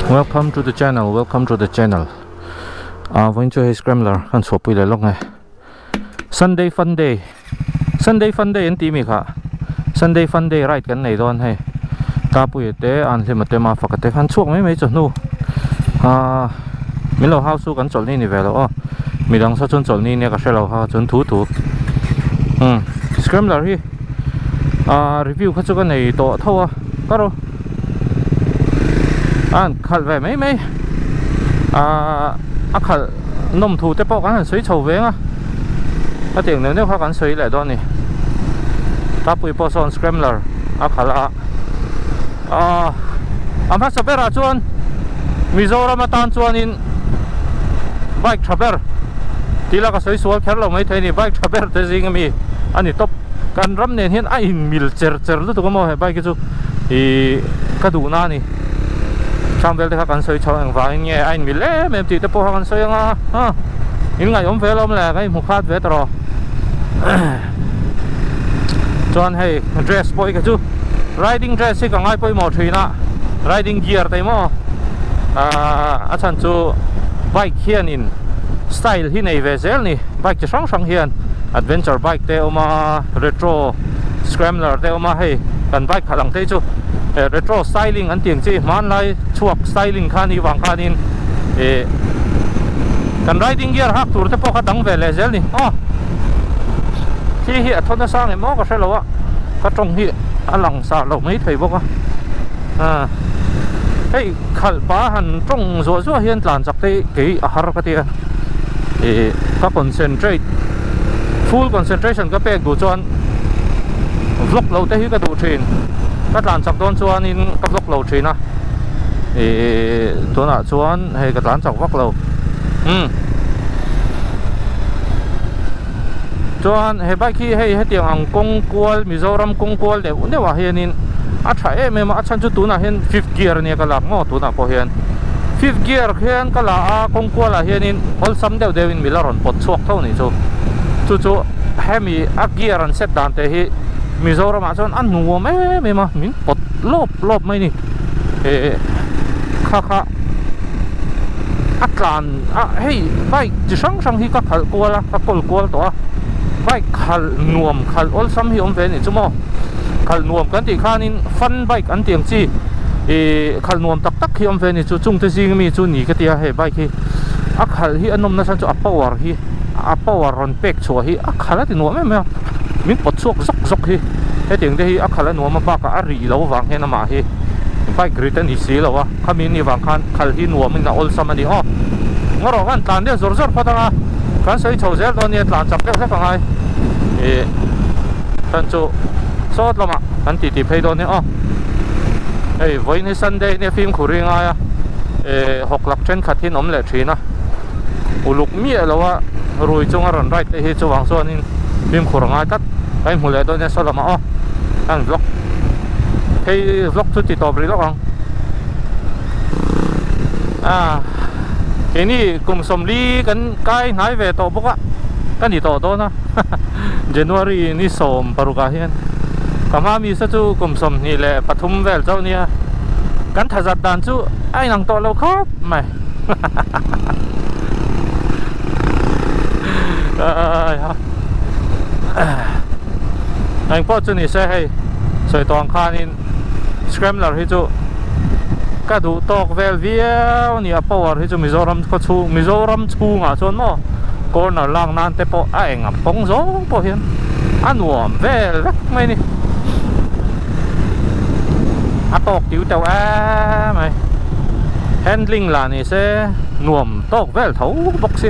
Welcome to the channel welcome to the channel ah vawiin chu hei scrambler kan chhuahpui leh lawk nge Sunday fun day Sunday fun day an tih mi kha Sunday fun day ride kan nei dawn hei Tapuia te Anhlima te Mafaka te khan chhuak mai mai chawhnu ah min lo hau chu kan chawlhni ni ve lo aw midang saw chuan chawlhni nia ka hre lo kha chuan thu thu umm scrambler hi ah review kha chu ka nei tawh tho a ka ro a han khalh ve mai mai ah a khalh nawm thu te pawh kan han sawi chho veng a ka tiang neuh neuh kha kan sawi leh dawn a ni tapui pawh sawn scrambler a khalh a ah a hmasa berah chuan Mizoram atan chuanin bike tha ber tih la ka sawi sual kher lo maithei a ni bike tha ber te zing ami a ni tawp kan ram nen hian a inmil cher cher lutuk a maw he bike hi chu ihh ka duh na a ni hrang vel te kha kan sawi chho engvangin nge a inmil em em tih te pawh kha kan sawi anga ha in ngaihawm ve alawm le ka inhmu khat ve ta rawh chuan hei dress pawh hi kha chu riding dress hi ka ngai pawimawh thin a riding gear te maw ahh a chhan chu bike hianin style hi nei ve zel ni bike chi hrang hrang hian adventure bike te a awm a retro scrambler te a awm a hei kan bike khalh ang te hi chu retro styling an tih ang chi hmanlai chhuak styling kha anih vang khanin ih kan riding gear hak tur te pawh kha dang ve leh zel ni aw khi hi a thaw nasa ang em aw ka hre lo a ka tawng hi a lang sah loh mai thei bawk a ah hei khalh pa han tawng zuah zuah hian tlan chak te hi kei a har ka tia ih ka concentrate full concentration ka pek duh chuan vlog loh te hi ka duh thin ka tlan chak dawn chuanin ka vlog lo thin a ih tunah chuan hei ka tlan chak vak lo umm chuan he bike hi hei hetiang ang kawng kual Mizoram kawng kual deuh deuh ah hianin a tha em em a a chhan chu tunah hian fifth gear ania ka lak maw tunah pawh hian fifth gear khian ka la a kawng kual ah hianin awlsam deuh deuhin mila rawn pawt chhuak tho nih chu chu chu hemi a gear an set dan te hi Mizoram ah chuan a nuam em em a min pawt lawp lawp mai ni eh kha kha a tlan a hei bike chi hrang hrang hi ka khalh kual a ka kawl kual tawh a bike khalh nuam khalh awlsam hi awm ve a nih chu maw khalh nuam kan tih khanin fun bike an tih ang chi ih khalh nuam tak tak hi awm ve a nih chu chungte zing ami chu ni ka tia hei bike hi a khalh hi a nawm nasa chu a power hi a power rawn pek chhuah hi a khalh a ti nuam em em a min pawt chhuak zawk zawk hi hetiang te hi a khalh a nuam a bakah a rih loh avang hian amah hi bike rit a ni si lo a khami ni vang khan khal hi nuamin a awlsam a ni aw ngarawh khan tlan deuh zawr zawr phawt ang a kan sawi chho zel dawn nia tlan chak deuh hlek ang ai ih chhan chu sawt lamah kan tih tih phei dawn nia aw hei vawiin hi sunday nia fimkhur hi ngai a ih hawk lak thenkhat hi an awm leh thin a uluk miah lo a rui chunga rawn ride te hi chuvang chuanin fimkhur a ngai tlat ka inhmu leh dawn nia saw lamah aw kan vlog hei vlog chu ti tawp rih lawk ang ah keini kum sawmli kan kai hnai ve tawh bawk a ka ni tawh dawn a January ni 16 ah hian ka hma mi sa chu kum 23 vel chauh nia kan thazat dan chu a inang tawh lo khawp mai Engpawh chu ni se hei sawi tawh ang khanin Scrambler hi chu ka duh tawk vel viau a ni a power hi chu Mizoram khaw chhung Mizoram chhungah chuan maw corner lak nan te pawh a eng ang pawng zawng pawh hian a nuam vel vek mai a ni a tawk tiu teuh em mai handling lah ni se nuam tawk vel tho bawk si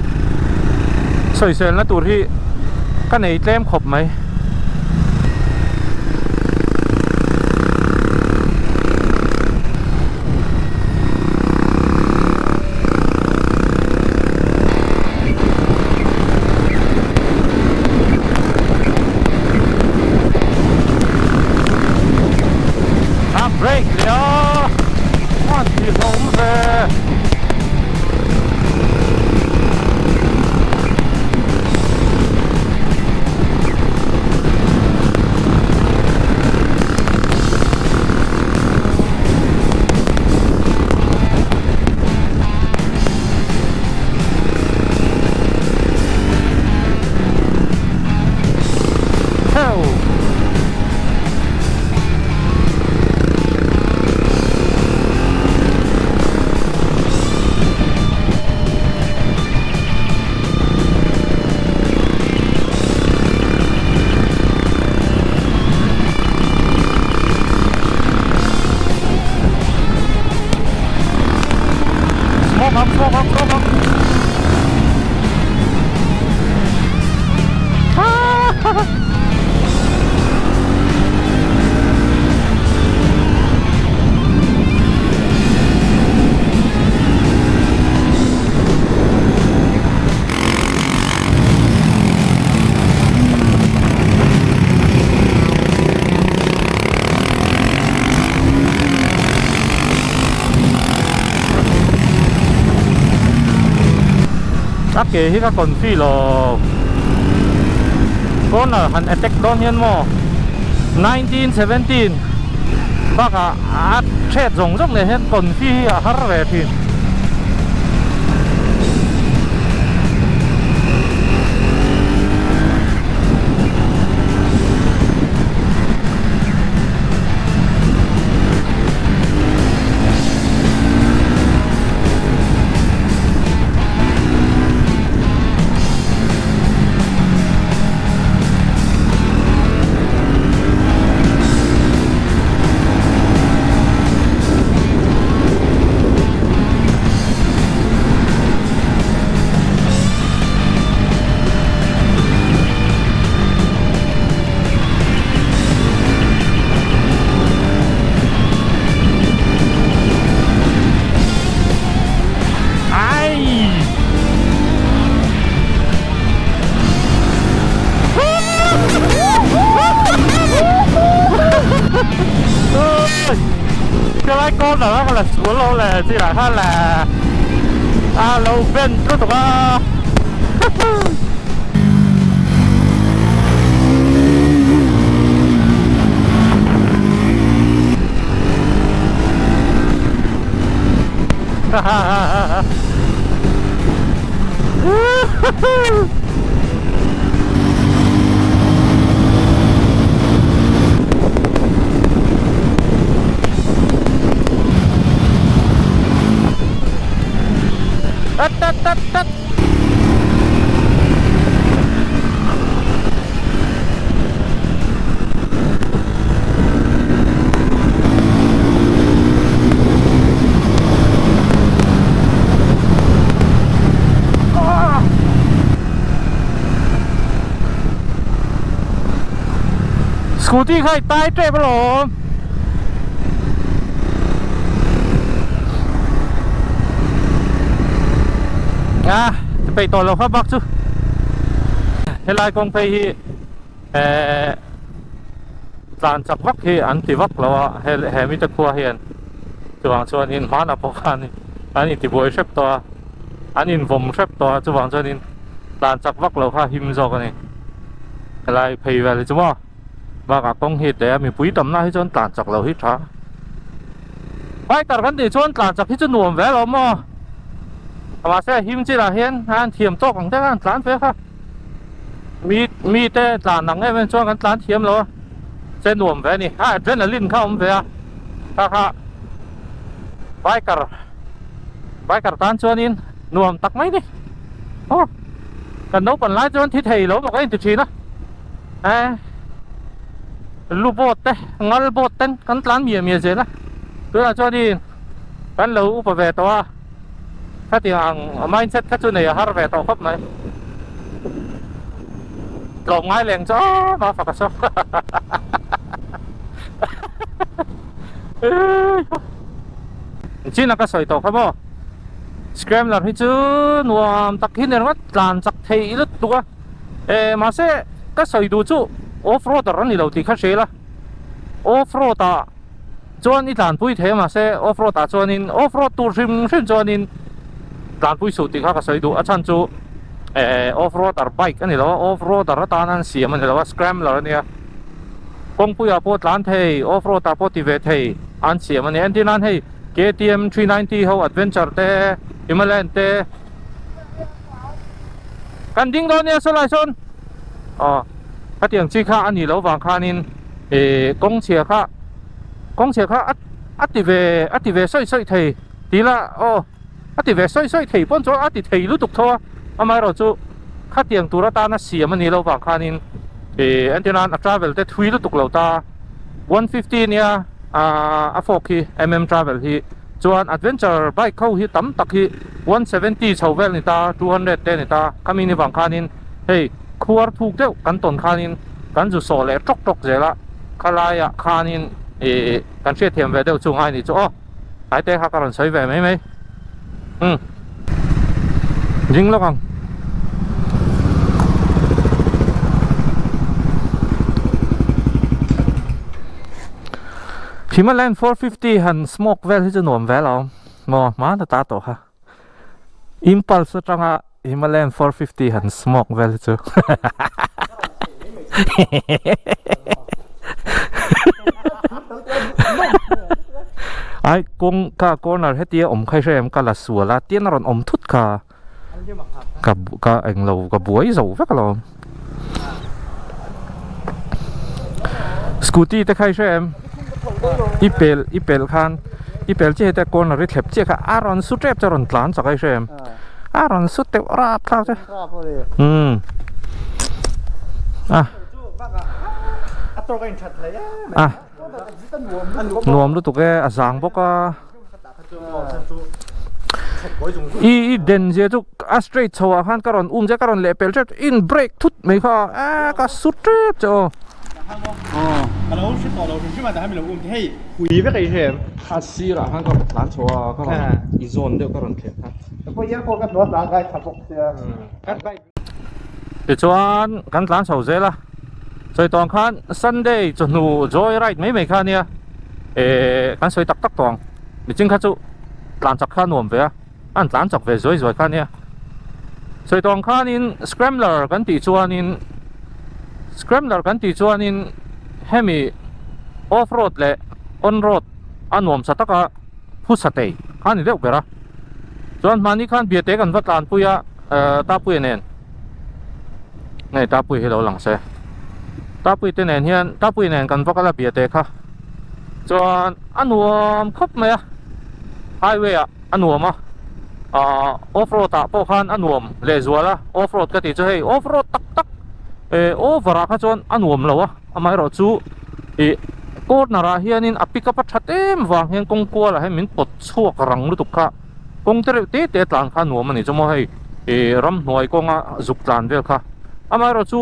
sawiselna tur hi ka nei tlem khawp mai. A brake leh a a ti hlawm ve. ke hi ka confi lo corner han attack dawn hian maw 1917 bakah a thret zawng zawng leh hian confi hi a har ve thin. Ai! Cái lai con đó là xuống lâu là chỉ là ha là à lâu bên cứ tụi ba Tat tat tat tat. Scooty kha i tai tep alawm. A peih tawh lo kha bak chu helai kawng phei hi eh tlan chak vak hi an ti vak lo a he he mite khua hian chuvang chuanin hmanah pawh khan an intibuai hrep tawh a an invawm hrep tawh a chuvang chuanin tlan chak vak lo kha him zawk a ni helai phei vel hi chu maw. Bakah kawng hi te a mipui tamna hi chuan tlan chak lo hi tha. Biker kan tih chuan tlan chak hi chu nuam ve lo maw? Mahse a him chinah hian a han thiam tawk ang te khan tlan ve kha. Mi mi te tlan ang em em chuan kan tlan thiam lo a, che nuam ve a ni. A adrenaline kha a awm ve a, kha kha biker biker tan chuanin nuam tak mai ni. Aw kan naupang lai chuan thi thei lo maw ka inti thin a. Eh lu boat te ngal boat ten kan tlan miah miah zel a tunah chuanin kan lo upa ve tawh a khatiang ang mindset kha chu nei a har ve tawh khawp mai tlawm ngai leng chu aw ma fak a saw chin a ka sawi tawh kha maw scrambler hi chu nuam tak hi ni ringawt tlan chak thei lutuk a. Eh mahse ka sawi duh chu off roader a ni lo tih kha hria ila off road ah chuan i tlanpui thei a mahse off road ah chuanin off road tur hrim hrim chuanin tlanpui suh tih kha ka sawi duh a chhan chu eh off roader bike a ni lo a off roader atan an siam a ni lo a scrambler a nia kawngpui ah pawh tlan thei off road ah pawh ti ve thei an siam a ni entir nan hei KTM 390 ho adventure te Himalayan te. Kan ding dawn nia sawlai sawn aw khatiang chi kha a nih loh vang khanin ih kawng chhia kha kawng chhia kha a ti ve a ti ve sawi sawi thei ti ila aw a ti ve sawi sawi thei pawn chuan a ti thei lutuk tho a amaherawh chu khatiang tur atana siam a nih loh vang khanin ih entir nan a travel te thui lutuk lo ta 150 nia a fork hi mm travel hi. Chuan adventure bike ho hi tam tak hi 170 chho vel ni ta, 200 te ni ta, khami ni vang khanin hei khuar thuk deuh kan tawn khanin kan zu sawh leh tawk tawk zel a, khalaiah khanin ih kan hriatthiam ve deuh chu ngai ni chu aw, hnai te kha ka rawn sawi ve mai mai. Umm ding lawk ang. Himalayan 450 han smoke vel hi chu nuam vel a awm maw hma ta ta tawh kha impulse atanga. Himalayan 450 han smoke vel hi chu Ai kawng kha corner hetia awm kha i hre em ka la sual a tian a rawn awm thut kha ka ka englo ka buai zo vek alawm Scooty te kha i hre em i pel i pel khan i pel chiah heta corner i thlep chiah kha a rawn su tep chu a rawn tlan chak a i hre em. A rawn su teuh rap thlak che. Umm. A. A. Nuam lutuk e a zang bawk a. I i den zia chu a straight chho ah khan ka rawn um che ka rawn leh pel tep in brake thut mai kha a ka su tep che aw. A sirah khan ka rawn tlan chho a ka rawn i zawn deuh ka rawn thleh kha. Tichuan kan tlan chho zel a sawi tawh ang khan Sunday chawhnu joy ride mai mai kha ania eh kan sawi tak tak tawh ang mihring kha chu tlan chak kha a nuam ve a an tlan chak ve zuai zuai kha ania sawi tawh ang khanin scrambler kan tih chuanin scrambler kan tih chuanin hemi off road leh on road a nuam sa taka phusa tei kha a ni deuh ber a chuan hmani khan biate kan va tlanpui a ehh tapuia nen nge tapui hi lo lang se tapui te nen hian tapui nen kan va kal a biate kha chuan a nuam khawp mai a highway ah. A nuam a, ahh off road ah pawh khan a nuam lehzual a, off road ka tih chu hei off road tak tak eh over ah kha chuan a nuam lo a, amaherawh chu ih corner ah hianin a pick up a that em vang hian kawng kual ah hian min pawt chhuak rang lutuk kha kawng te reuh te te a tlan kha a nuam a ni chu maw hei ih ramhnuai kawnga zuk tlan vel kha amaherawh chu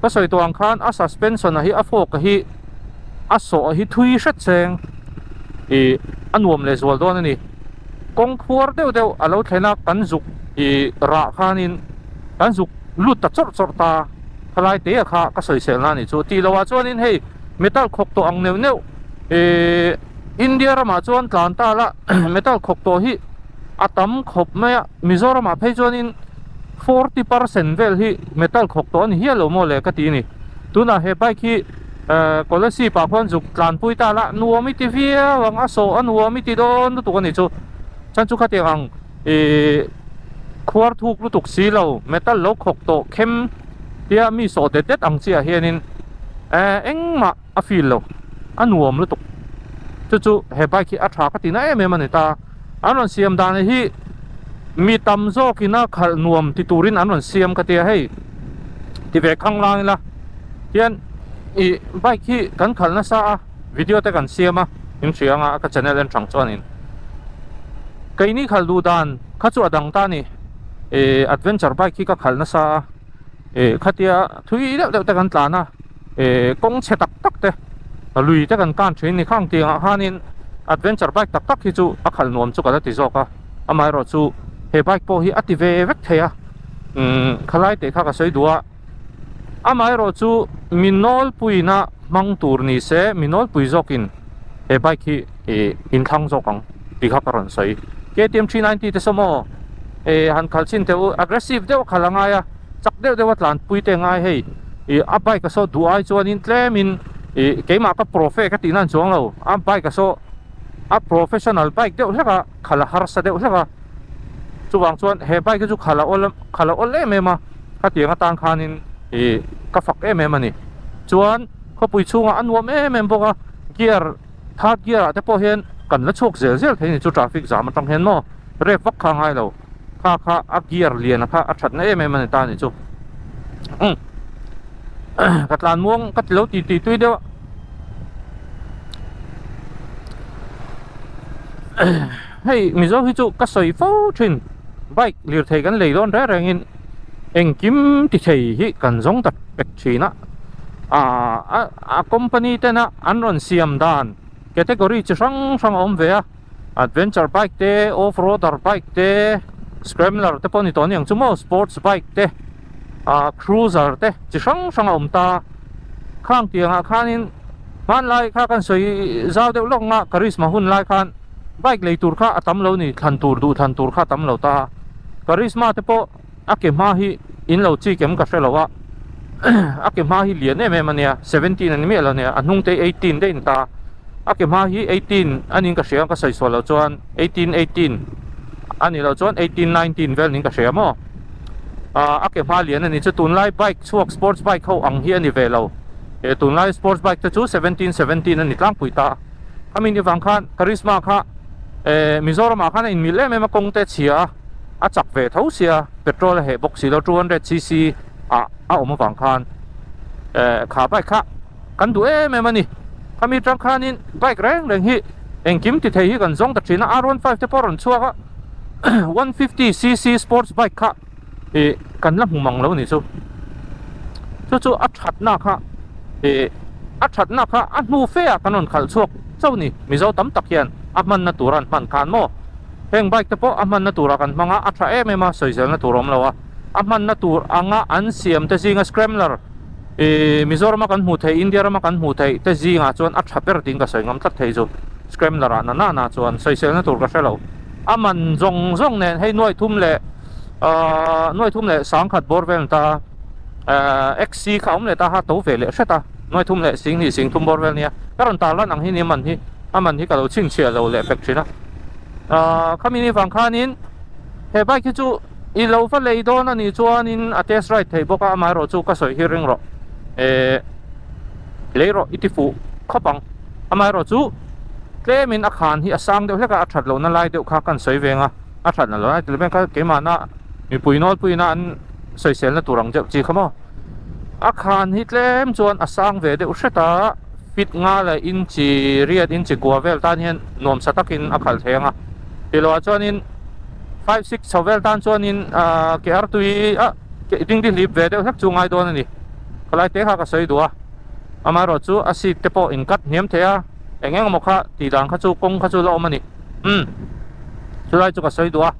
ka sawi tawh ang khan a suspension ah hi a fork ah hi a sawh hi thui hret cheng ih a nuam leh zual dawn a ni kawng khuar deuh deuh a lo thlen a kan zuk ih rah khanin kan zuk lut ta chawrh chawrh ta khalai te a kha ka sawi sel na a nih chu tih loh ah chuanin hei metal khawk tawh ang neuh neuh ih India ramah chuan tlan ta la metal khawk tawh hi a tam khawp mai a Mizoramah phei chuanin 40% vel hi metal khawk tawh a ni hial lo maw le ka ti a ni. Tunah he bike hi Kolasib ah khuan zuk tlanpui ta la nuam i ti viau ang a sawh a nuam i ti dawn lutuk a ni chu. Chuan chu khatiang ang ih khuar thuk lutuk si lo metal lo khawk tawh khem tia mi sawh det det ang chiah hianin eh engmah a feel lo a nuam lutuk. Chu chu he bike hi a tha ka ti na em em a ni ta. An rawn siam dan hi mi tam zawkin a khalh nuam ti turin an rawn siam ka tia hei ti ve khang lang ila hian ih bike hi kan khalh nasa a video te kan siam a in hria anga ka channel en hrang chuanin keini khalh duh dan kha chu a dang ta a ni ih adventure bike hi ka khalh nasa a ih khatia thui deuh deuh te kan tlan a. eh kawng chhe tak tak te lui te kan kan thin ni khang tiangah khanin adventure bike tak tak hi chu a khalh nuam chu ka la ti zawk a amaherawh chu he bike pawh hi a ti ve vek thei a umm khalai teh kha ka sawi duh a amaherawh chu mi nawlpuina hmang tur ni se mi nawlpui zawkin he bike hi ih inthlang zawk ang tih kha ka rawn sawi KTM 390 te saw maw eh han khalh chhin teh u aggressive deuh a khalh a ngai a. Chak deuh deuh a tlanpui te ngai hei ih a bike a saw duh ai chuanin tlemin ih keimah ka profe ka tih nan chuang lo a bike a saw a professional bike deuh hlek a khalh a harsa deuh hlek a chuvang chuan he bike hi chu khalh a awl khalh a awl em em a khatiang atan khanin ih ka fak em em a ni chuan khawpui chhungah a nuam em em bawk a gear third gear ah te pawh hian kan la chhuak zel zel thei a ni chu traffic jam atang hian maw rep vak kha a ngai lo. Kha kha a gear lian a kha a that na em em a ni ta ni chu umm ka tlan muang ka ti lo ti ti tui deuh a hei mizo hi chu ka sawi fo thin bike lirthei kan lei dawn reng reng in engkim ti thei hi kan zawng ta pek thin a ah a company tena an rawn siam dan category chi hrang hrang a awm ve a. Adventure bike te, off roader bike te, scrambler te pawh a ni tawh aniang chu maw, sports bike te, ah cruiser te chi hrang hrang a awm ta. Khang tiangah khanin hmanlai kha kan sawi zau deuh lawk anga Karizma hun lai khan bike lei tur kha a tam lo ni, thlan tur duh thlan tur kha a tam lo ta. Karizma te pawh. a ke hma hi in lo chik em ka hre lo a a ke hma hi lian em em a nia 17 a ni miah lo nia a hnung te hi 18 daih a ni ta a ke hma hi 18 a niin ka hria ka sawi sual loh chuan 18 18 a nih loh chuan 18 19 vel niin ka hria maw ah a ke hma lian a ni chu tunlai bike chhuak sports bike ho ang hi a ni ve lo he tunlai sports bike te chu 17 17 a ni tlangpui ta khami ni vang khan Karizma kha eh Mizoram ah khan a inmil em em a kawng te chhia a a chak ve tho sia petrol a heh bawk si lo 200 cc ah a awm avang khan eh kha bike kha kan duh em em a ni khami tang khanin bike reng reng hi engkim ti thei hi kan zawng ta thin a R one five te pawh a rawn chhuak a 150 cc sports bike kha ih kan la hmu mang lo ni chu chu chu a thatna kha ih a thatna kha a hnu fe ah kan rawn khalh chhuak chauh ni mizo tam tak hian a hmanna tur an hman khan maw heng bike te pawh a hmanna turah kan hmang a a tha em em a sawi zelna tur a awm lo a a hmanna tur anga an siam te zinga scrambler ih Mizoram a kan hmuh theih India rama kan hmuh theih te zingah chuan a tha ber tiin ka sawi ngam tlat thei chu scrambler ah na na na chuan sawi selna tur ka hre lo a man zawng zawng nen hei nuai thum leh ahh nuai thum leh sangkhat bawr vel ta ahh XC kha a awm leh ta ha to ve leh hret a nuai thum leh sing hnih sing thum bawr vel nia ka rawn tar lan ang hi ni a man hi a man hi ka lo chhinchhiah lo leh pek thin a ahh khami ni vang khanin he bike hi chu I lo va lei dawn a nih chuanin a test ride thei bawk a, amaherawh chu ka sawi hi ring rawh. Eh, lei rawh i ti fuh khawp ang. Amaherawh chu tlemin a khan hi a sang deuh hlek a, a that lohna lai deuh kha kan sawi veng a, a that na lo lai tel kha keimahna mipui nawlpuiina an sawiselna tur ang deuh chi kha maw. A khan hi tlem chuan a sang ve deuh hret a, fit nga leh inchi riat inchi kua vel tan hian nuamsa takin a khalh thei ang a. Tiloah chuanin. 5 6 chho vel tan chuanin ah ke artui ah ke dingdi hlip ve deuh hlek chu ngai dawn a ni khalai te kha ka sawi duh a amaherawh chu a seat te pawh in cut hniam thei a eng eng emaw kha tih dan kha chu kawng kha chu la awm a ni umm chulai chu ka sawi duh a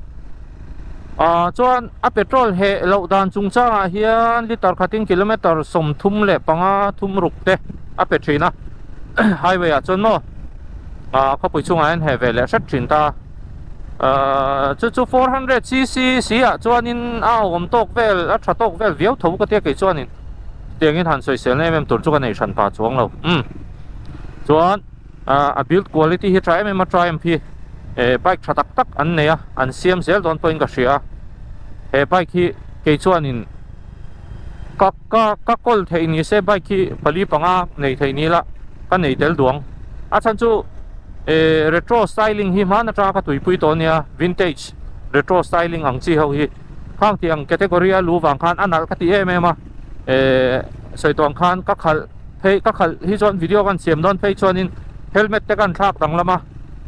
ah chuan a petrol heh loh dan chungchangah hian liter khatin kilometer 35 thum ruk te a pe thin a highway ah chuan maw ah khawpui chungah hian heh ve leh hret thin ta. Ahh chu chu 400 cc si ah chuanin a awm tawk vel a tha tawk vel viau tho ka tia kei chuanin tiangin han sawisel em em tur chu ka nei hran pah chuang lo umm chuan ahh a build quality hi tha em em a Triumph hi eh bike tha tak tak an nei a an siam zel dawn pawhin ka hria a he bike hi kei chuanin ka ka ka kawl theih ni se bike hi pali panga nei theih ni la ka nei tel duang a chhan chu eh retro styling hi hman atanga ka tuipui tawh ania vintage retro styling ang chi ho hi khang tih ang category a lu vang khan a nalh ka ti em em a eh sawi tawh ang khan ka khalh phei ka khalh hi chuan video kan siam dawn phei chuanin helmet te kan thlak danglam a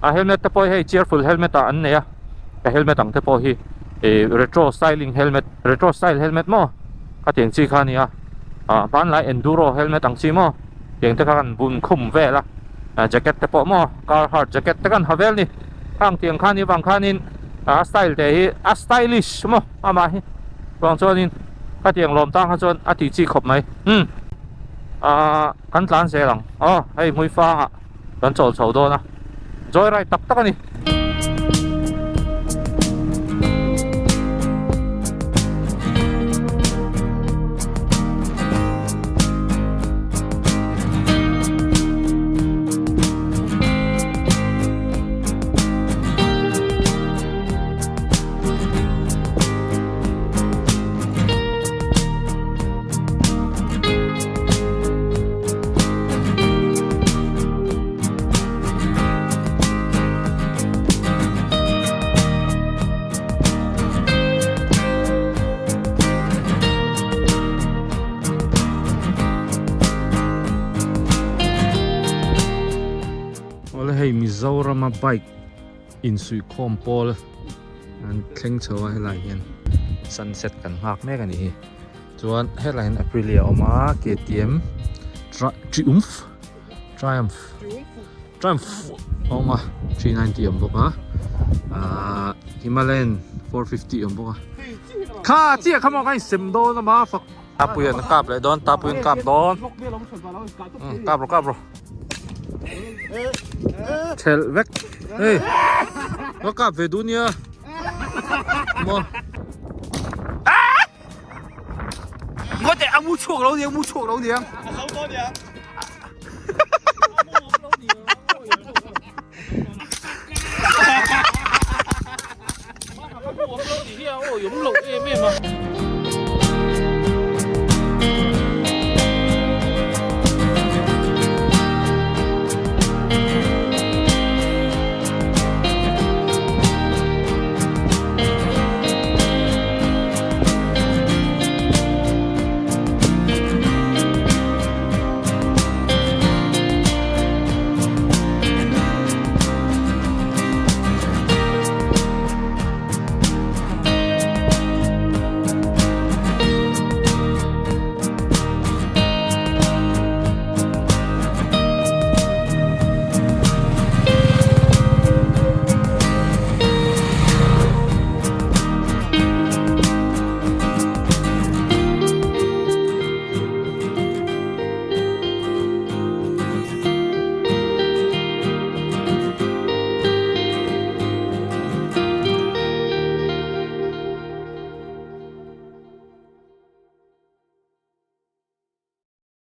a helmet te pawh hi hei cheerful helmet ah an nei a ka helmet ang te pawh hi eh retro styling helmet retro style helmet maw ka tiang chi kha a ni a ah hmanlai enduro helmet ang chi maw tiang te kha kan bun khum vel a ah jacket te pawh maw carhartt jacket te kan ha vel ni khang tiang khan i vang khanin a style te hi a stylish maw amah hi chuang chuanin ka tiang lawm tang kha chuan a tih chi khawp mai umm ah kan tlan zel ang aw hei hmuifangah kan chawl chho dawn a joy ride tak tak a ni. Awle hei Mizorama bike insuihkhawm pawl an thleng chho a helai hian sunset kan nghak mek a nih hi. Chuan helai hian Aprilia a awm a KTM Triumph Triumph Triumph a awm a 390 a awm bawk a ahh Himalayan 450 a awm bawk a kha chiah kha maw ka insem dawn a ma fak Tapuian a kap leh dawn Tapuian kap dawn kap rawh kap rawh thelh vek hei ka kap ve duh nia maw. chhuak lo niang, mu chhuak lo niang. A zo dawn niang.